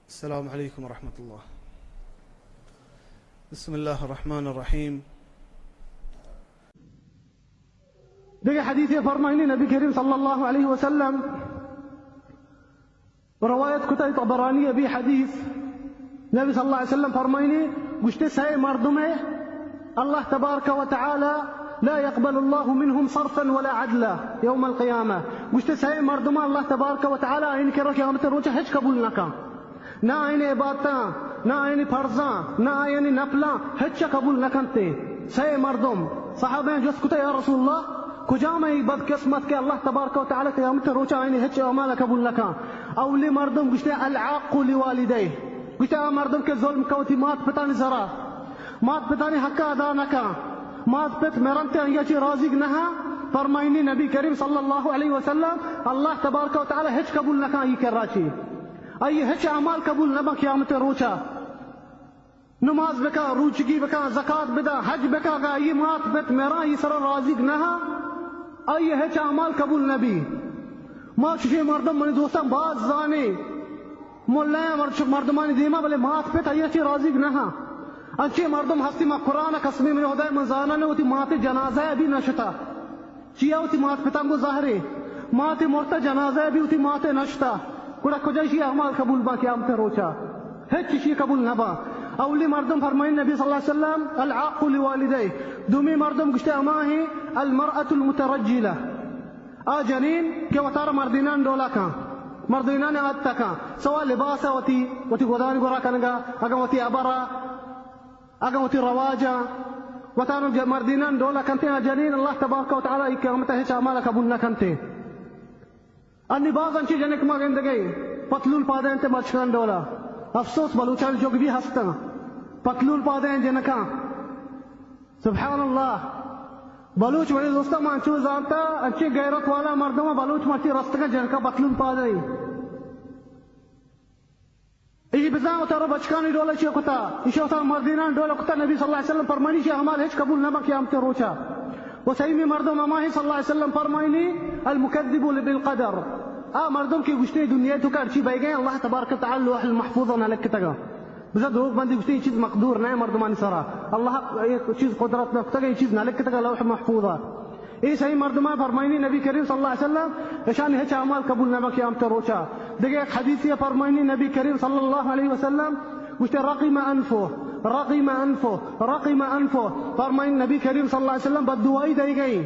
السلام علیکم ورحمۃ اللہ۔ بسم اللہ الرحمن الرحیم۔ دگہ حدیثے فرمائنی نبی کریم صلی اللہ علیہ وسلم روایت کتا طبرانی ابی حدیث، نبی صلی اللہ علیہ وسلم فرمائنی، گوشتے، سئے مردمے اللہ تبارک و تعالی لا يقبل الله منهم صرفا ولا عدلا يوم القيامة۔ گوشتے، سئے مردم اللہ تبارک و تعالی آئین کرا قیامت روچ ہچ قبول نکا۔ نہ آئین عبادتاں، نہ آئین فرضاں، نہ آئین نفلاں، ہچ قبول نکنتے۔ سئے مردم۔ صحابہ جست کتا، یا رسول اللہ، کجام ای بدقسمت کہ اللہ تبارک و تعالی قیامت روچ آئین ہچ اعمال قبول نکا؟ اولی مردم گوشتے، العاق لوالديه۔ گوشتے، آ مردم کہ ظلم کا وتی مات پتانی سرا، مات پتانی حق ادا نہ کن، مات پت مرنتے آئی چی راضیگ نہ، فرمائنی نبی کریم صلی اللہ علیہ وسلم، اللہ تبارک و تعالی ہچ قبول نہ کن آئی کرا چی، آئی ہچ اعمال قبول نہ بن قیامت روچا۔ نماز بکا، روچگی بکا، زکات بدا، حج بکا، اگا آئی مات پت مرا آئی سرا راضیگ نہ، آئی ہچ اعمال قبول نہ بی۔ ما چشیں مردم منی دوستان باز زانے، ملایاں مرچ-، مردمانی دیما، بلے مات پت آئی چی راضیگ نہ۔ انچیں مردم ہستی، ما قرآن قسمی، من خدای من زانن وتی مات جنازہ بھی نہ شتا۔ چیا وتی مات پتاں گو زہرے، مات مرتا جنازہ بھی وتی مات نہ شتا۔ گڑا کجا ایشی اعمال قبول با قیامت روچا؟ ہچ چیزی قبول نہ با۔ اولی مردم فرمائیں نبی صلی اللہ علیہ وسلم، العاق لوالديه۔ دومی مردم گشتے ہما ہیں، المرأة المترجلة۔ آ جنین کہ وتارا مردینان ڈولا کن، مردینان آتتا کن، سوا لباس وتی، وتی گدان گورا کنگا، اگاں وتی ابرا، اگاں وتی رواجا، وتارا ج-، مردینان ڈولا کنتے، آ جنین اللہ تبارک و تعالی ای قیامت ہچ اعمال قبول نہ کنتے۔ انی باز انچیں جنک ما گندگئے، پتلون پادینتے مرچکان ڈولا۔ افسوس، بلوچان جوگ بھی ہستاں۔ پتلون پادین جنکاں۔ سبحان اللہ۔ بلوچ وڑے دوستاں، ما انچو زانتا، انچیں غیرت والا مردم بلوچ مرچی رستگاں جنکاں پتلون پادین۔ ایشی بزاں وتارا بچکانی ڈولا چی کتا، ایشی وتارا مردینان ڈولا کتا، نبی صلی اللہ علیہ وسلم فرمانی، ایشی اعمال ہچ قبول نہ بن قیامت روچا۔ و سیمی مردم ہما ہیں صلی اللہ علیہ وسلم فرمائنی، المكذب بالقدر۔ آ مردم کہ گشتے دنیا تو کر چی بہ گئے، اللہ تبارک و تعالی لوح المحفوظ نہ لکھتگا۔ بزاں دروگ بندی گشتے، یہ چیز مقدور نہ مردمانی سرا۔ اللہ ایک چیز قدرت نہ کتگا، یہ چیز نہ لکھتگا لوح محفوظا۔ اے سہی مردماں فرمائنی نبی کریم صلی اللہ علیہ وسلم، اشانی ہچ اعمال قبول نہ بن قیامت روچا۔ دگہ ایک حدیثی فرمائنی نبی کریم صلی اللہ علیہ وسلم، گوشتے، رغم انفه، رغم انفه، رغم انفه۔ فرمائنی نبی کریم صلی اللہ علیہ وسلم بددعائی دے گئی۔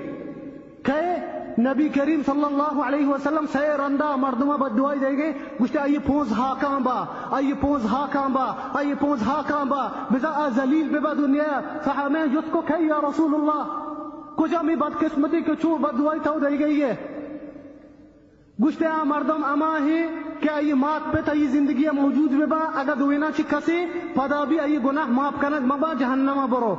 کہ نبی کریم صلی اللہ علیہ وسلم سئے رندا مردماں بددعائی دے گئی، گوشتے، آئی پونز ہاکاں با، آئی پونز ہاکاں با، آئی پونز ہاکاں با، بزاں آ ذلیل ببا دنیا۔ صحابہ جست کو، کہ یا رسول اللہ، کجا می بدقسمتی کہ چو بددعائی تو دئی گئی ہے؟ گوشتے، آ مردم ہما ہیں کہ آئی مات پت آئی زندگی موجود ببا، اگا دوینا چی کسے، پدا بھی آئی گناہ معاف کنگ مبا، جہنم برو۔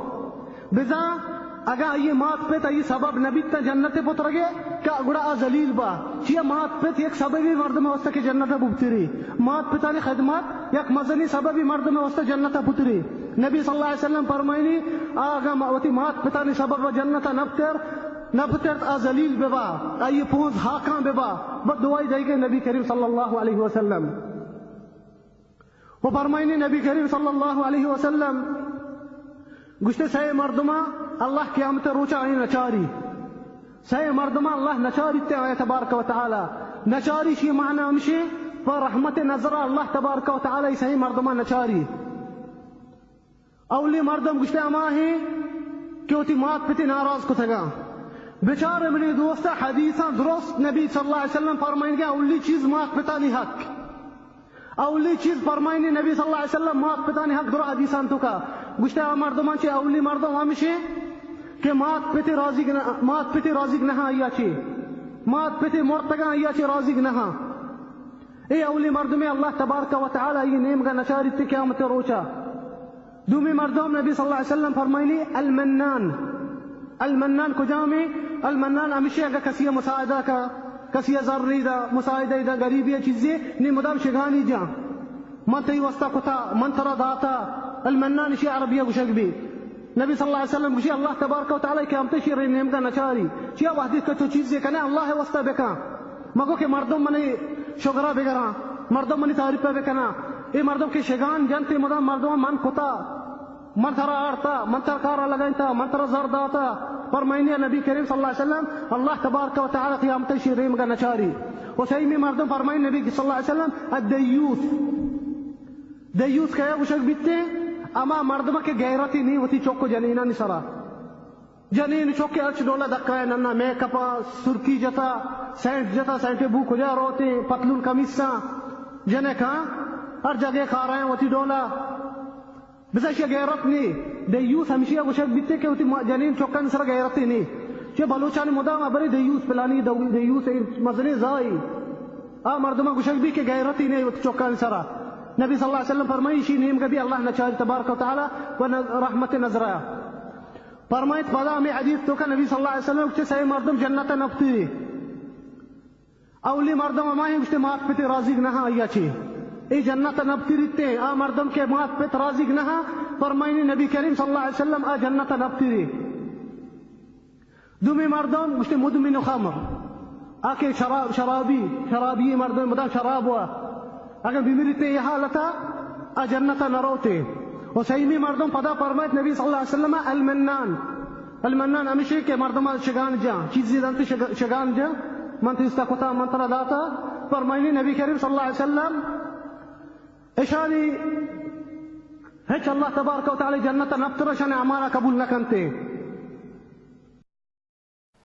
بزاں اگا آئی مات پت آئی سبب نبیت تا جنت پترگے، کہ گڑا آ ذلیل با۔ چیا مات پت یک سببی مردم واسطہ کہ جنت ببتری۔ مات پتانی خدمت یک مزنی سببی مردم واسطہ جنت پتری۔ نبی صلی اللہ علیہ وسلم فرمائنی، آ اگا ما-، وتی مات پتانی سبب و جنت نپتر، نپترت، آ ذلیل ببا، آئی پونز ہاکاں ببا، بد دعائی دے گئے نبی کریم صلی اللہ علیہ وسلم۔ و فرمائنی نبی کریم صلی اللہ علیہ وسلم گوشتے، سئے مردماں اللہ قیامت روچا آئی نچاری۔ سئے مردماں اللہ نچاری تے آیا تبارک و تعالی۔ نچاری شی معنی ہمشی، پر رحمت نظر اللہ تبارک و تعالی سئے مردماں نچاری۔ اولی مردم گوشتے ہما ہیں کہ وتی مات پتی ناراض کتگا۔ بچار منی دوست، حدیثاں درست نبی صلی اللہ علیہ وسلم فرمائیں گے، اولی چیز مات پتانی حق۔ اولی چیز فرمائنی نبی صلی اللہ علیہ وسلم مات پتانی حق در حدیثان تو کا۔ گوشتے آ مردمان چے اولی مردم ہمشی کہ مات پتی راضی نہ، مات پتی راضی نہ آیا چی۔ مات پتی مرتگا آیا چی راضی نہ۔ اے اولی مردمے اللہ تبارک و تعالی یہ نیمگا نچاری تے قیامت روچا۔ دومی مردم نبی صلی اللہ علیہ وسلم فرمائنی المنان۔ المنان کجامی؟ المنان ہمشی اگر کسی مساعدہ کا، کسی زر دا، مساعدہ دا، غریبی چیزی، نی مدام شگانی جا۔ من تئی واسطہ کتا، من ترا داتا، المنان اشی عربیہ گوشگ بی۔ نبی صلی اللہ علیہ وسلم گوشی، اللہ تبارک و تعالی قیامت شی رے نیمگا نچاری۔ چیا وحدی کہ تو چیزے کنے، اللہ واسطہ بکن۔ مگو کہ مردم منی شگرا بگراں، مردم منی تعریف بکناں۔ اے مردم کہ شگان جنت، اے مدام مردم من کتا، من ترا آرتا، من ترا کارا لگائینتا، من ترا زر داتا، فرمائنی نبی کریم صلی اللہ علیہ وسلم، اللہ تبارک و تعالی قیامت شی ریمگا نچاری۔ و سیمی مردم فرمائنی نبی صلی اللہ علیہ وسلم، الدیوث۔ دیوث کیا گوشگ بیتے؟ اما مردم کہ غیرتی نی وتی چک و جنینانی سرا۔ جنین چکے ہرچ ڈولا دکائے ننا، میک اپ ء سرکی جتا، سینٹ جتا، سینٹ بو کجا روتے، پتلون کمیساں جنکاں ہر جگہ کارائیں وتی ڈولا۔ بزاں ایشی غیرت نی۔ دیوث ہمشی گوشگ بیتے کہ وتی ما-، جنین چکانی سر غیرتے نی۔ چہ بلوچانی مدام ابرے دیوث پلانی دو-، دیوث اے مزنیں زائی۔ آ مردمہ گوشگ بی کہ غیرتی نی وتی چکانی سرا۔ نبی صلی اللہ علیہ وسلم فرمائی، ایشی نیمگا بی اللہ نچاری تبارک و تعالی و ن-، رحمت نظرہ۔ فرمائیت، پدا ہمیں حدیث توکا نبی صلی اللہ علیہ وسلم گوشتے، سئے مردم جنت نپتری۔ اولی مردم ہمائیں گوشتے مات پتے راضیگ نہ آیا چی۔ اے جنت نپتریتے، آ مردم کہ مات پت راضیگ نہ، فرمائنی نبی کریم صلی اللہ علیہ وسلم، آ جنت نپتری۔ دومی مردم گوشتے مدمن خمر، آ کہ شراب، شرابی، شرابی مردم مدام شراب ہوا۔ اگر بمریتے یہ حالتا، آ جنتا نروتے۔ و سیمی مردم پدا فرمائیت نبی صلی اللہ علیہ وسلم، المنان۔ المنان ہمیشی کہ مردم شگان جان، چیزی دنت شگ-، شگان جان، من تیستا کتا، من ترا داتا۔ فرمائنی نبی کریم صلی اللہ علیہ وسلم، اشانی ہچ اللہ تبارک و تعالی جنتا نپتر، اشانی اعمالا قبول نکنتے۔